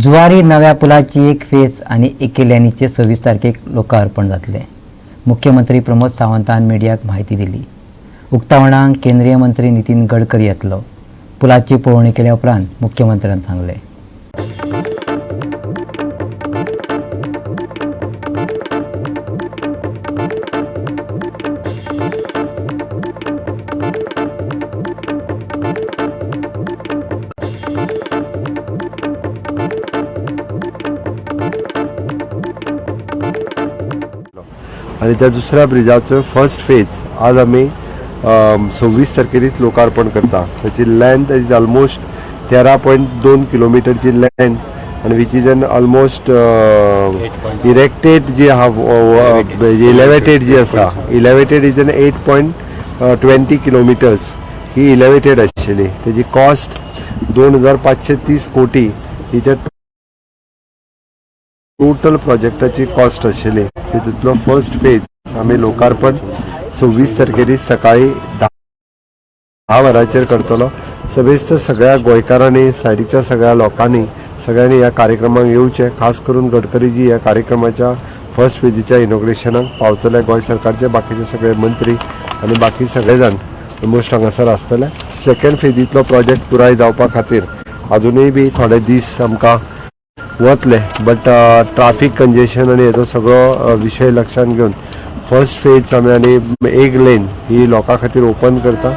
जुवारी नव्या पुलाची एक फेज आनी एके लेनीचे 26 तारखेक लोकार्पण जातलें. मुख्यमंत्री प्रमोद सावंतान मिडियाक म्हायती दिली. उक्तावणाक केंद्रीय मंत्री नितीन गडकरी येतलो. पुलाची पळोवणी केल्या उपरांत मुख्यमंत्र्यान सांगलें. आणि त्या दुसऱ्या ब्रिजाचो फर्स्ट फेज आज आमी 26 तारखेरीच लोकार्पण करता. ताची लेंथ is almost 13.2 किलोमिटरची length आनी which is an almost erected जी आहा, इलेवेटेड जी आसा, elevated is an 8.20 kilometres he elevated आशिल्ली. तेजी कॉस्ट 2530 कोटी ही त्या टोटल प्रोजेक्टाची कॉस्ट आशिल्ली. तितूंतलो फर्स्ट फेज आमी लोकार्पण 26 तारखेर सकाळी 10 वरांचेर करतलो. समेस्त सगळ्या गोंयकारांनी, सायडीच्या सगळ्या लोकांनी, सगळ्यांनी ह्या कार्यक्रमाक येवचें. खास करून गडकरीजी ह्या कार्यक्रमाच्या फर्स्ट फेजीच्या इनॉग्रेशनाक पावतले. गोंय सरकारचे बाकीचे सगळे मंत्री आनी बाकी सगळे जाण ऑलमोस्ट हांगासर आसतले. सेकंड फेजींतलो प्रोजेक्ट पुराय जावपा खातीर अजुनूय बी थोडे दीस आमकां वतले, बट ट्राफीक कंजेशन आनी हेजो सगळो विशय लक्षांत घेवन फर्स्ट फेज आमी आनी एक लेन ही लोकां खातीर ओपन करता.